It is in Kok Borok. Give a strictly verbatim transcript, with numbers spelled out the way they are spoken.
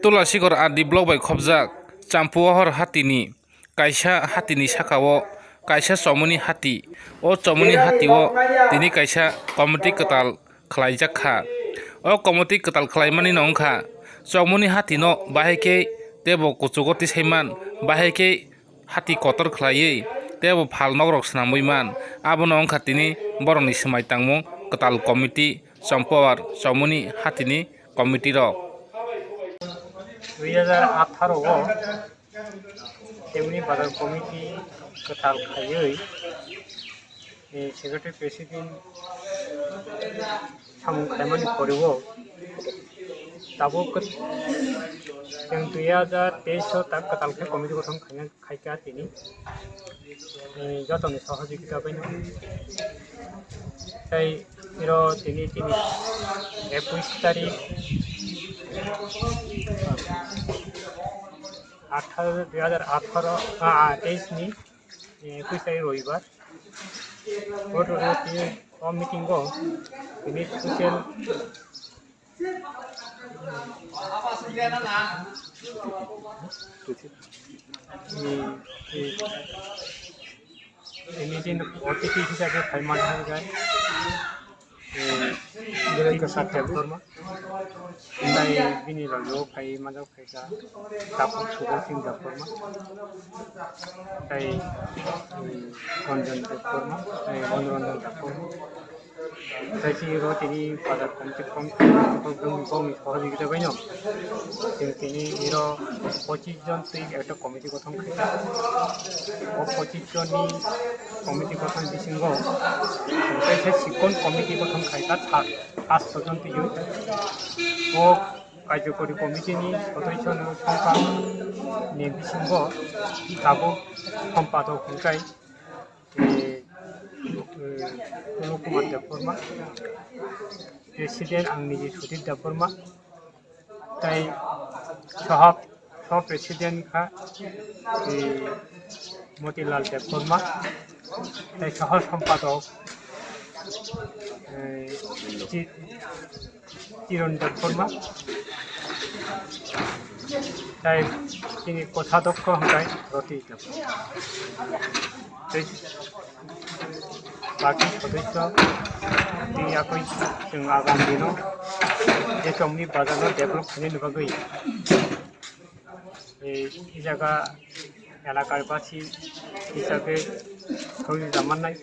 Tulasikor R D block bai khopjak Champuahor hatini kaisa hatini sakao kaisa chomoni hati. O chomoni hatio tini kaisa committee kwtal khlaijak kha. O committee kwtal khlaimani no wngkha chomoni hatino bahai khe tebo kuchugo tisaiman, bahai khe hati kotor khlaiwi tebo phal nokrok swnamwi man. Abono wngkha tini borokni swmai tangmung kwtal committee, Champuahor chomoni hatini committee rok. Dui hajar atharo o Temni bazar committee kwtal khaiwi, eh, secretary president samung khaimani poriwo tabuk kwt-, chwng dui hajar teis o tak kwtal khe committee gothon khaina khaikha tini, eh, jotoni sohojogita baino. Tei iro tini, tini ekush tarik, atharo, dui hajar atharo, ah, ah, teis ni, eh, ekush tarik robibar. O, o, o, tini o meeting o tini special, eh, eh, Tini din otithi hisabe phai manthang jai. Eh, Biren Kosar Debbarma. Tei bini logi o phai manjak khaika Tapu Subal Singh Debbarma. Tei, eh, Ranjan Debbarma, eh, Manoranjan Debbarma. Tei chini oro tini bazar committee khoroknwi, khoroknwi bongni sohojogita baino chwng tini oro pochis jon twi ekta committee gothon khaikha. O pochis jonni committee gothon bisingo chwng kaisa sikon committee gothon khaikha, sa-, sasto jon twiwi. O karjokori committee ni sodosyo no songkha ni bisingo tabuk sompadok hwnkhai eh, eh, Tulu Kumar Debbarma, President ang niji Sudip Debbarma, tei sohab, sohab President kha, eh, Motilal Debbarma, tei sohab sompadok, eh, Chi-, Kiron Debbarma, tei chini kosadokko hwnkhe Roti Debbarma. Tei baki sodosyo tei yakui chwng agam dino je chongni bazarno develop khainani bagwi, eh, e jaga elakar basi hisabe khoroknwi jammannai.